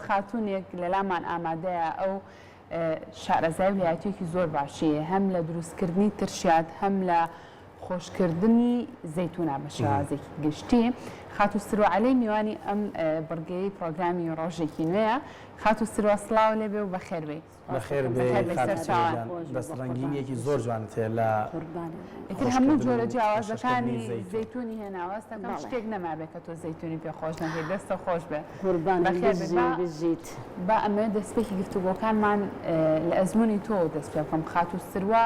خاتوونێک لەلامان ئامادەیە ئەو شارەزای و لایەتیەکی زۆر باشی هەیە هەم لە دروستکردنی ترشیات هەم لە خۆشکردنی زەیتونا بە شێوازێکی گشتی. خاتوو سروە عەلی میوانی ئەم بڕگەی پڕۆگرامی ڕۆژێکی نوێیە. خاتوو سروە سڵاو لێبێ و بەخێر بێی. بەخێر بێی خاتوو سروە گیان. دەست ڕەنگینیەکی زۆر جوانت هەیە لە ئیتر هەموو جۆرە جیاوازەکانی زەیتونی هێناوە هەستەکەم شتێک نەمابێ کە تۆ زەیتونی پێ خۆش نەکەی دەستت خۆش بێ. قوربانت بژی بژیت. با ئەمەوێت دەستپێکی گفتوگۆکانمان لە ئەزموونی تۆوە دەست پێ بکەم خاتوو سروە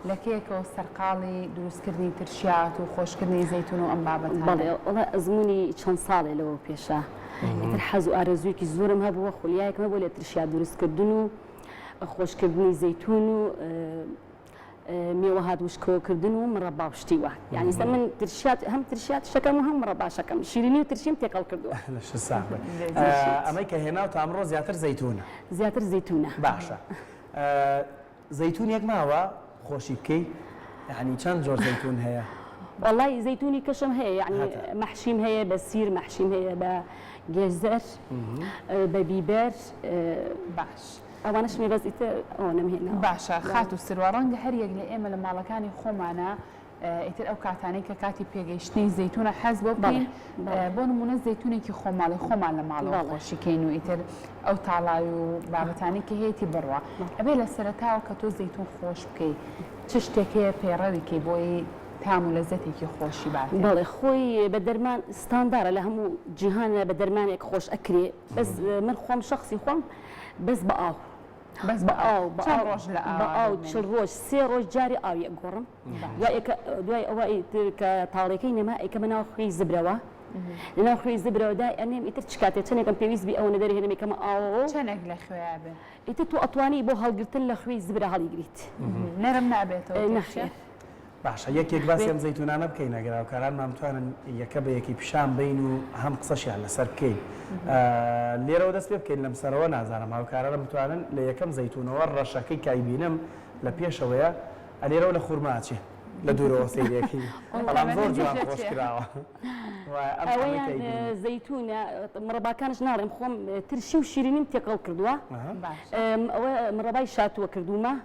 لە کەیەکەوە سەرقاڵی دروستکردنی ترشیات و خۆشکردنی زەیتون و ئەم بابەتانەی؟ بەڵێ وەڵا ئەزموونی چەند ساڵێ لەوە پێشە ئیتر حەز و ئارەزوویەکی زۆرم هەبووە خولیایەکم هەبووە لە ترشیات دروستکردن و خۆشکردنی زەیتون و مێوە هات وشکەوەکردن و مڕەبا و شتی وا یانی ئێستا من ترشیات هەم ترشیات شەکەم و هەم مڕەباشەکەم شیرینی و ترشیم تێکەڵ کردووە. لەشت ساغ بێ. ئەمەی کە هێناوتە ئەمڕۆ زیاتر زەیتونە. زیاتر زەیتونە. باشە زەیتونێک ماوە خۆشی بکەی یانی چەند جۆر زەیتون هەیە؟ وەڵای زەیتونی کەشم هەیە یانی مەحشیم هەیە بە سیر مەحشیم هەیە بە گێزەر بە بیبەر باش ئەوانەشم هەیە بەس ئیتر ئەوەنەم هێناوە. باشە خاتوو سروە ڕەنگە هەر یەک لە ئێمە لە ماڵەکانی خۆمانا ئیتر ئەو کاتانەی کە کاتی پێگەیشتنی زەیتونە حەز بۆ بکەین بۆ نمونە زەیتونێکی خۆماڵی خۆمان لە ماڵەوە خۆشی کەین و ئیتر ئەو تاڵاوی و بابەتانی کە هەیەی بڕوا ئەبێ لە سەرەتاوە کە تۆ زەیتون خۆش بکەی چ شتێک هەیە پەیڕەوی کەی بۆی تام و لەزەتێکی خۆشی باتێ؟ بەڵێ خۆی بە دەرمان ستاندارە لە هەموو جیهانە بە دەرمانێک خۆش ئەکرێ بەس من خۆم شەخسی خۆم بەس بە ئاو بەس بە ئاو چەند ڕۆژ لە بە ئاو 40 ڕۆژ سێ ڕۆژ جاری ئاوی ئەگۆڕم دوای دوای ئەوە ئیتر کە تاڵێکەی نەما ئەیکەمە ناو خوێی زبرەوە لەناو خوێی زبرەوە دای ئەنێم ئیتر چ کاتێ چەندێکم پێویست بی ئەوەنە دەرهێنم ئەیکەمە ئاوەوە چەندێک لە خوێیا بێ؟ ئیتر تۆ ئەتوانی بۆ هەڵگرتن لە خوێی زبرە هەڵیگریت. نەرم نابێتەوە نەخێر. باشە یەک یەک باسی ئەم زەیتونانە بکەین ئەگەر هاوکارانمان بتوانن یەکە بە یەکی پیشان بەین و هەم قسەشیان لەسەر بکەین لێرەوە دەست پێ بکەین لەم سەرەوە نازانم هاوکارانم بتوانن لە یەکەم زەیتونەوە ڕەشەکەی کە ئەیبینم لە پێشەوەیە ئەلێرەوە لە خورما ئەچێ لە دوورەوە سەیرێکی بەڵام زۆر جوان خۆش کراوە ئەوەیان زەیتونە مڕەباکانش ناڵێم خۆم ترشی و شیرینیم تێکەڵ کردووە ئەوە مڕەبای شاتووە کردوومە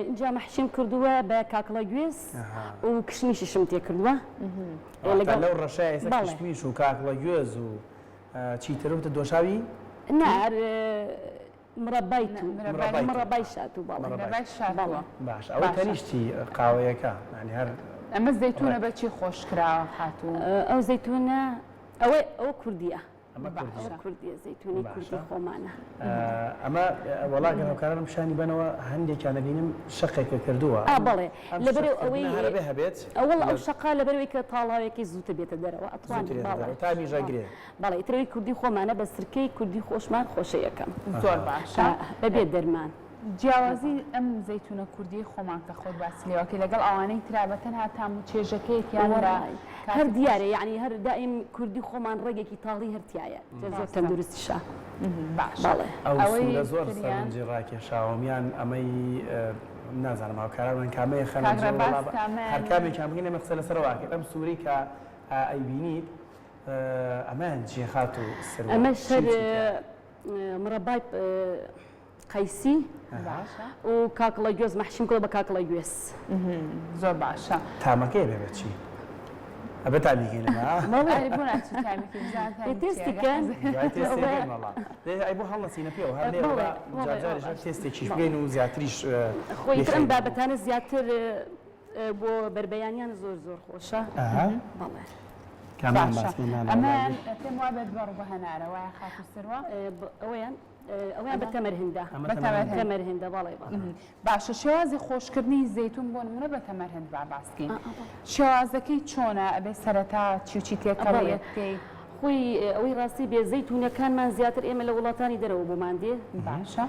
ئینجا مەحشیم کردووە بە کاکڵە گوێز و کشمیشیشم تێ کردووە. لەگەڵ لەو ڕەشە ئێستا کشمیش و کاکڵە گوێز و چیتر وتت دۆشاوی؟ نا هەر مڕەبای تو مڕەبای شاتوو بەڵێ. مڕەبای شاتووە. باشە ئەوەی تەنیشتی قاوەیەکە یانی هەر. ئەمە زەیتوونە بە چی خۆش کراوە خاتوو؟ ئەو زەیتوونە ئەوە ئەوە کوردییە. ئەمە کوردیە. کوردیە زەیتونی کوردی خۆمانە. ئەمە وەڵا گەر هاوکارانم پیشانی بەنەوە هەندێکیان ئەبینم شەقێکە کردووە. ئا بەڵێ لەبەر ئەوەی هەر ئەبێ هەبێت. وەڵا ئەو شەقە لەبەر ئەوەی کە تاڵاوێکی زووتر بێتە دەرەوە ئەتوانی زووتر بێتە دەرەوە تامیش ئەگرێ. بەڵێ ئیتر ئەوەی کوردی خۆمانە بە سرکەی کوردی خۆشمان خۆشە یەکەم. زۆر باشە. بەبێ دەرمان. جیاوازی ئەم زەیتونە کوردیەی خۆمان کە خۆت باسی لێوەکەی لەگەڵ ئەوانەی ترا بە تەنها تام و چێژەکەیەک یان لە کاتی هەر دیارە یەعنی هەر دایم کوردی خۆمان ڕەگێکی تاڵی هەر تیایە زۆر تەندروستیشە باشە بەڵێ. ئەو ئەوەی سورە زۆر تریان. سەرنجی ڕاکێشاوم یان ئەمەی نازانم هاوکارانمان کامەیە خەنە کاک جێ ڕێباز وەڵا کامەیان هەر کامێکیان بکەین ئێمە قسە لەسەرەوە ئەکەین ئەم سورەی کە ئەیبینیت ئەمەیان چیە خاتوو سروە ئەمەش چی هەر چی تیایە؟ مڕەبای قەیسی و کاکڵە گوێز مەحشیم کردوە بە کاکڵە گوێز. زۆر باشە. تامەکەی ئەبێ بە چی؟ ئەبێ تامی کەین ئەمە ها؟ بەڵێ. ئەرێ بۆ ناچی تامی کەی بزانە تامی چیە تێستی کەن. دوای تێستی ئەکەین وەڵا. دەی ئەی بۆ هەڵنەچینە پێوە هەر لێرەوە با جار جاریش هەر تێستێکیش بکەین و زیاتریش خۆی تر ئەم بیخەینە ڕوو. بابەتانە زیاتر بۆ بەربەیانیان زۆر زۆر خۆشە. ئەها. بەڵێ. کامیان باشە باس کەین نانا ئەمەیان وەڵا. پێم وابێت بەڕوو بە هەنارە وایە خاتوو سروە؟ ئەوەیان ئەوەیان بە تەمەر هندە. ئەمە بە تەمەر تەمەر هندە. هند. تەمەر هندە بەڵێ بەڵێ. باشە شێوازی خۆشکردنی زەیتون بۆ نمونە بە تەمەر هند با باس کەین شێوازەکەی چۆنە ئەبێ سەرەتا چی و چی تێکەڵی بەڵێ ئەکەی؟ خۆی ئەوەی ڕاستی بێ زەیتونەکانمان زیاتر ئێمە لە وڵاتانی دەرەوە بۆمان دێ باشە.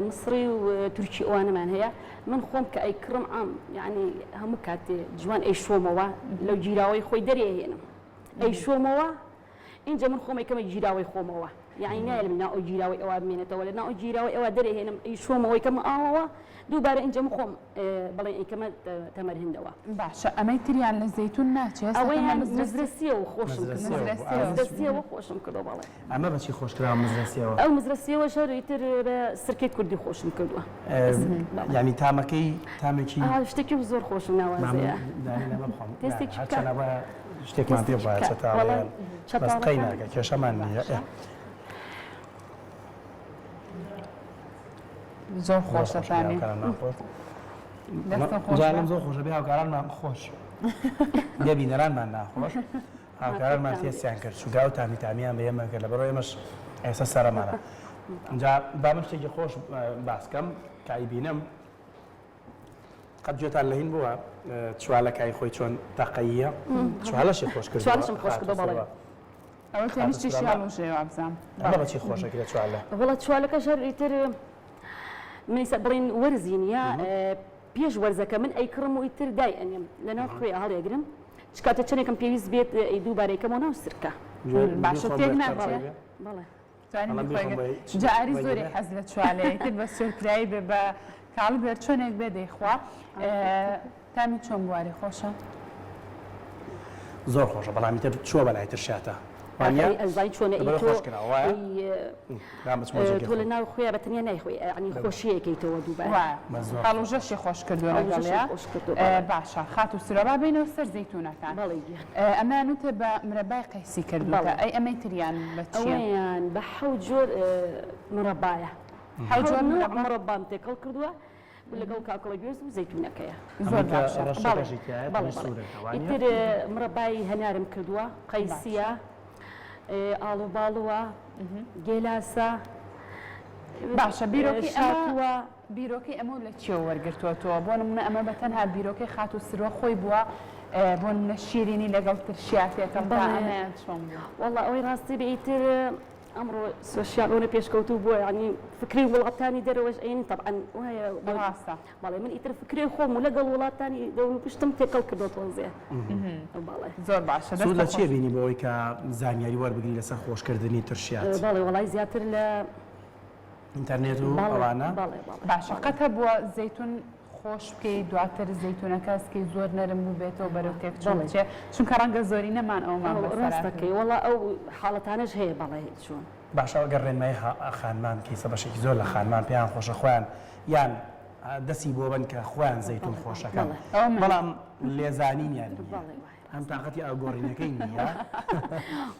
مسڕی و تورکی ئەوانەمان هەیە من خۆم کە ئەیکڕم عام یانی هەموو کاتێ جوان ئەیشۆمەوە لەو گیراوەی خۆی دەرێ ئەهێنم ئەیشۆمەوە ئینجا من خۆم ئەیکەمە گیراوەی خۆمەوە. یەعنی نایەلم لەناو ئەو گیراوەی ئەوا بمێنێتەوە لەناو ئەو گیراوەی ئەوا دەرێهێنم ئەیشۆمەوە ئەیکەمە ئاوەوە دووبارە ئینجا من خۆم بڵێن ئەیکەمە تەمەر هندەوە. باشە ئەمەی تریان لە زەیتون ناچێ هەست دەکەم ئەوەیان مزرەسی مزرەسیەوە خۆشم کردوە مزرەسیەوە مزرەسیەوە خۆشم کردوە بەڵێ. ئەمە بە چی خۆش کراوە مزرەسیەوە؟ ئەو مزرەسیەوەش هەر ئیتر بە سرکەی کوردی خۆشم کردوە. یانی تامەکەی تامێکی شتێکی زۆر خۆش و ناوازەیە. دانی لەمە بخۆم تێستێکی بکە. هەرچەندە وایە شتێکمان پێ بوایە چەتاڵەیان بەس قەی ناکە کێشەمان نییە. زۆر خۆشە تامی. جارم زۆر خۆشە بێ هاوکارانمان خۆش بێ بینەرانمان ناخۆش هاوکارانمان تێستیان کرد چونکە ئەو تامی تامیان بە ئێمە کرد لەبەرئەوەی ئێمەش ئێستا سەرەمانە جا با من شتێکی خۆش باسکەم کە ئەیبینم قەت گوێتان لە هین بووە چوالە کای خۆی چۆن تەقەییە چوالەشی خۆش کردووە چوالەشم خۆش کردووە بەڵێ ئەوە تێنیشتیشی هەڵوژێ وابزانم ئەمە بەچی خۆشەکرێ چوالە وەڵا چوالەکەش هەر ئیتر من ئیستا بڵێن وەرزی نییە پێش وەرزەکە من ئەیکڕم و ئیتر دای ئەنێم لەناو خوێ هەڵیەگرم چ کاتێ چەندێکم پێویست بێت ئەی دووبارە ئەیکەمەوە ناو سرکە. باشە تێک ناچێ؟ بەڵێ. جا ئاری زۆری حەز لە چوالەیە ئیتر بە سوێرکرایی بێ بە کاڵی بێ چۆنێک بێ دەیخوا تامی چۆن بواری خۆشە؟ زۆر خۆشە بەڵام ئیتر چووە بەلای ترشاتە وانە ئەزای چۆنە ئی تۆ تۆ لە ناو خوێ بە تەنیا نایخۆی یعنی خۆشیەکەیتەوە دووبارە هەڵوژەشی خۆش کردووە لەگەڵیا باشە خاتوو سرۆ با بێینەوە سەر زەیتوونەکان ئەمەیان وتێ بە مرەبای قەیسی کردووتە ئەی ئەمەی تریان بە چییە؟ ئەوەیان بە حەوت جۆر مرەبایە حەوت جۆر مرەبام تێکەڵ کردووە لەگەڵ کاکڵە گوێز و زەیتونەکەیە. زۆر باشە. بەڵێ بەڵێ ئیتر مڕەبای هەنارم کردووە قەیسیە ئاڵوباڵوە گێلاسە باشە بیرۆکەی ئەمە بیرۆکەی ئەمە لە چیەوە وەرگرتووە تۆ بۆ نمونە ئەمە بە تەنها بیرۆکەی خاتوو سروە خۆی بووە بۆ نمونە شیرینی لەگەڵ ترشیا تێکەڵ تا ئەمەیان چۆن بوو؟ وەڵا ئەوەی ڕاستی بێ ئیتر ئەمڕۆ سۆشیال ئەوەنە پێشکەوتوو بووە یانی فکرەی وڵاتانی دەرەوەش ئەیەنین تەبعەن وایە ڕاستە. بەڵێ من ئیتر فکرەی خۆم و لەگەڵ وڵاتانی دەور و پشتم تێکەڵ کردووە تۆزێ بەڵێ. زۆر باشە سوود دەستت لە چیە خۆش. بینی بۆ ئەوەی کە زانیاری وەربگری لەسەر خۆشکردنی ترشیات؟ بەڵێ وەڵای زیاتر لە ئینتەرنێت و بەڵێ ئەوانە؟ بەڵێ بەڵێ باشە بەڵێ. قەت هەبووە زەیتون خۆش بکەی دواتر زەیتونەکە سکەی زۆر نەرم بووبێتەوە بەرەو تێکچوون بەڵێ. بچێ چونکە ڕەنگە زۆرینەمان ئەوەمان ئەو بەسەر ڕاست هاتبێ. دەکەی وەڵا ئەو حاڵەتانەش هەیە بەڵێ چۆن. باشە ئەگەر ڕێنمایی خانمان بکەی سە بەشێکی زۆر لە خانمان پێیان خۆشە خۆیان یان دەسی بۆ بن کە خۆیان زەیتون خۆشەکەن بەڵام لێزانینیان نییە هەم تاقەتی ئاوگۆڕینەکەی نییە.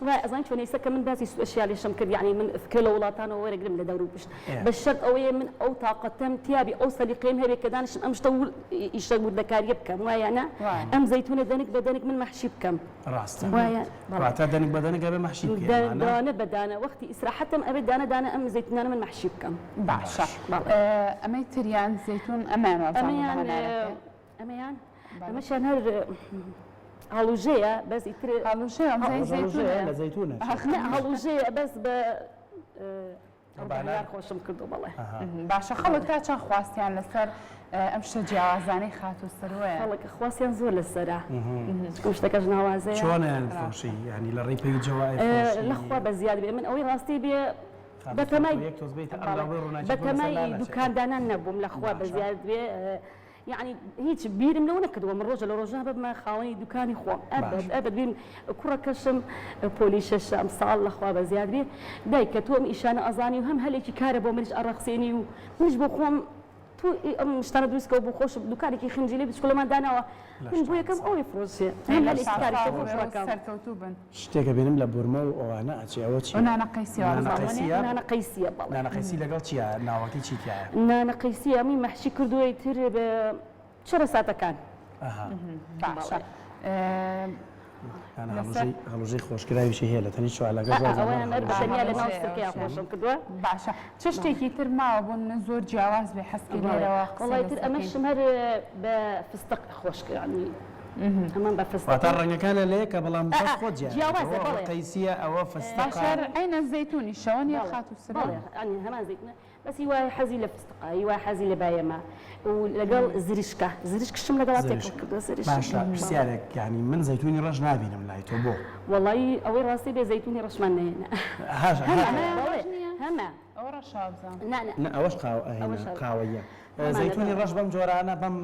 وای ئەزانی چۆنە ئیستا کە من باسی سوشیالیشم کرد یانی من فکرە لە وڵاتانەوە وەرەگرم لە دەور و پشت بە شەرت ئەوەیە من ئەو تاقەتەم تیابی ئەو سەلیقەیەم هەبێ کە دانیشم ئەم شتە ئیشە وردەکاریە بکەم وایە نا ئەم زەیتونە دەنک بە دەنک من مەحشی بکەم ڕاستە وایە بەڵێ. واتە دەنک بە دەنک ئەبێ مەحشی بکەی ئەمانە؟ دانە بە دانە وەختی ئیسراحەتم ئەبێ دانە دانە ئەم زەیتونانە من مەحشی بکەم. باشە بەڵێ. ئەمەی تریان زەیتون ئەمەیان وابزانم ئەمەیان هەنارەکەیە. ئەمەیان ئەمەشیان هەر هەڵوژەیە بەس ئیتر هەڵوژەیە ئەم زەیتونە لە زەیتونە نا هەڵوژەیە بەس بە بانار خۆشم کردو بەڵێ. باشە خەڵک تا چەند خواستیان لەسەر ئەم شتە جیاوازانەی خاتوو سروەیە؟ خەڵک خواستیان زۆر لەسەرە چونکە شتەکەش ناوازەیە. چۆنیان فرۆشی یانی لە ڕێی پەیجەوە ئەیفرۆشی؟ لەخوا بە زیاد بێ من ئەوەی ڕاستی بێ بەتەمای بەتەمای دوکاندانان نەبووم لەخوا بە زیاد بێ یەعنی هیچ بیرم لەوە نەکردووە من ڕۆژە لە ڕۆژان ببمە خاوەنی دوکانی خۆم ئەبەد ئەبەد بیرم کوڕەکەشم پۆلی شەشە ئەمساڵ لەخوا بە زیاد بێ دایکە تۆ ئەم ئیشانە ئەزانی و هەم هەلێکی کارە بۆ منیش ئەڕەخسێنی و منیش بۆ خۆم تۆ ئەم شتانە دروست کەوە بۆ خۆشم دوکانێکی خنجیلەی بچکۆلەمان داناوە من بۆ یەکەم ئەوەی فرۆشێ هەم هەلێکی کاریشە بۆ کوڕەکەم. سەرکەوتوو بن. شتێک ئەبینم لە بورمە و ئەوانە ئەچێ ئەوە چیە؟ ئەو نانە قەیسیە نانە قەیسیە؟ نانە قەیسیە بەڵێ. نانە قەیسی لەگەڵ چیە؟ ناوەکەی چی تیایە؟ نانە قەیسیە ئەمی مەحشی کردووە ئیتر بە چەرەساتەکان. ئەها. باشە. نانە هەڵوژەی هەڵوژەی خۆشکراویشی هەیە لە تەنیشت چوالەکەش وازانم ئەوەیان هەر بە تەنیا لە ناو سرکەیا خۆشم کردووە. باشە چ شتێکی تر ماوە بۆ منە زۆر جیاواز بێ حەزکەی لێرەوە قسەی وەڵای تر لەسەر بکەین؟ ئەمەشم هەر بە فستق خۆش کرد یانی. هەمان بە فستق. واتا ڕەنگەکانە لە یەکە بەڵام بەس خۆت جیایە جیاوازە ئەوە بەڵێ. قەیسیە ئەوە فستقە. باشە هەر عەینەن زەیتونیشە وەنیە خاتوو سرە؟ بەڵێ یانی هەمان زەیتونە بەس هی وایە حەزی لە فستقە هی وایە حەزی لە بایەمە و لەگەڵ زریشکە زریشکشم لەگەڵا تێکەڵ زریشک کردووە زریشک باشە بەڵێ. پرسیارێک یانی من زەیتونی ڕەش نابینم لای تۆ بۆ؟ وەڵایی ئەوەی ڕاستی بێ زەیتونی ڕەشمان نەهێنا. هاش هەمە هاتە. بەڵێ ڕەش نییە؟ هەمە. ئەوە ڕەشە وابزانم. نا نا. نا ئەوەش قاوە ئەهێنا ئەوەش هەر قاوەییە. هەمانە زەیتونی بەڵێ. ڕەش بەم جۆرانە بەم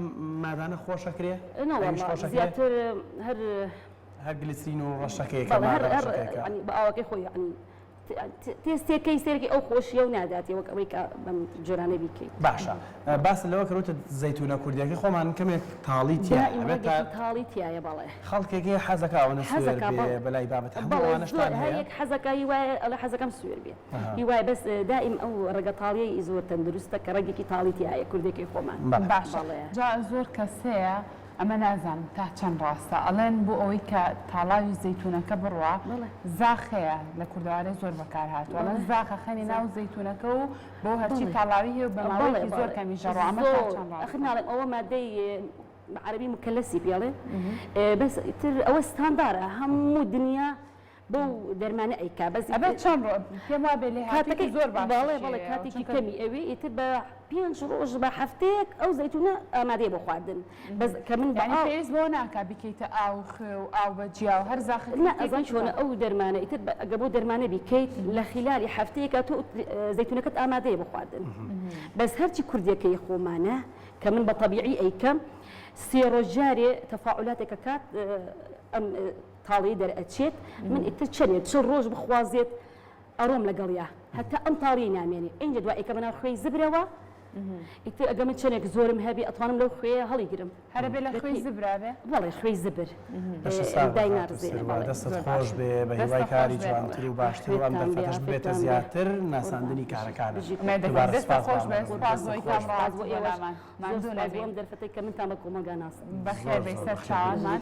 مادانە خۆشەکرێ؟ نا ئەویش وەڵا خۆشەکرێ؟ زیاتر هەر هەر گلیسرین و ڕەشەکەیە کە بەڵێ هەر مادە هەر ڕەشەکەیە. یانی بە ئاوەکەی خۆی یانی تێستێکەی سەیرەکەی ئەو خۆشیە و ناداتێ وەک ئەوەی کە بەم جۆرانە بیکەی. باشە باست لەوە کرد وتت زەیتونە کوردیەکەی خۆمان کەمێک تاڵی تیایە دائیم ئەبێت تا ڕەگێکی تاڵی تیایە بەڵێ. خەڵکێک هەیە حەزەکا ئەوەنە سوێر حەزەکا بێ بەڵێ بەلای بابەت هەموو بەڵێ ئەوانەشتان زۆر هەر هەیە؟ یەک حەزەکا هی وایە ئەڵێ حەزەکەم سوێر بێ ئەها. هی وایە بەس دائیم ئەو ڕەگە تاڵیەی زۆر تەندروستە کە ڕەگێکی تاڵی تیایە کوردێکەی خۆمان بەڵێ. باشە بەڵێ. جا زۆر کەس هەیە ئەمە نازانم تا چەند ڕاستە ئەڵێن بۆ ئەوەی کە تاڵاوی زەیتونەکە بڕوا زاخ هەیە لە کوردەوارێ زۆر بەکار هاتووە ئەڵێن زاخ ئەخەنی ناو زەیتونەکە و بۆ هەرچی تاڵاوی هەیە و بە ماوەیەکی زۆر کەمیش ئەڕوا ئەمە تا چەند ڕاستە؟ ئەخر ناڵێم ئەوە مادەی بە عەرەبی مکەلەسی پێڵێ بەس ئیتر ئەوە ستاندارە هەموو دنیا بەو دەرمانە ئەیکا بەس ئەبێت چەند ڕۆ پێم وابێ لێهاتوویەکی زۆر باشیشی بەڵێ بەڵێ کاتێکی کەمی ئەوێ ئیتر بە پێنج ڕۆژ بە هەفتەیەک ئەو زەیتونە ئامادەیە بۆ خواردن بەس کە من یانی پێویست بەوە ناکا بیکەیتە ئاو و خوێ و ئاو بە جیا و هەر زاخەکەی نا ئەزانی چۆنە ئەو دەرمانە ئیتر ئەگەر بۆ دەرمانە بیکەیت لە خیلالی هەفتەیەکا تۆ زەیتونەکەت ئامادەیە بۆ خواردن بەس هەرچی کوردیەکەی خۆمانە کە من بە تەبیعی ئەیکەم سێ ڕۆژ جارێ تەفاعولاتێک ئەکات ئەم تاڵی دەرئەچێت من ئیتر چەنێ چل ڕۆژ بخوازێت ئەڕۆم لەگەڵیا هەتا ئەم تاڵیەی نامێنێ ئینجا دوای ئەیکەمە ناو خوێی زبرەوە ئیتر ئەگەر من چەنێک زۆرم هەبێ ئەتوانم لەو خوێیە هەڵیگرم هەرە بێ لە خوێی زبرا بێ بەڵێ خوێی زبر بەشە ساغ دای خاتوو ناڕزێنێ سروە بەڵێ دەستت زۆر خۆش باشە بێ بە هیوای دەستت کاری خۆش بێ جوانتر و باشتر و ئەم خوێتان بێ دەرفەتەش ببێتە عافێتان بێ زیاتر قوربان ناساندنی بژی کارەکانت بژی ئومێدەکەم دووبارە دەستت سپاس خۆش بێ بۆ سپاس دەستت بۆی خۆش کام بێ سپاس ڕاهاتوو بۆ ئێوەش بەلامان زۆر ماندوو سپاس بۆ نەبی ئەم دەرفەتەی کە منتان بە کۆمەڵگا ناساند بەخێر زۆر بێی زۆر سەر بەخێر بێی. چاوانمان.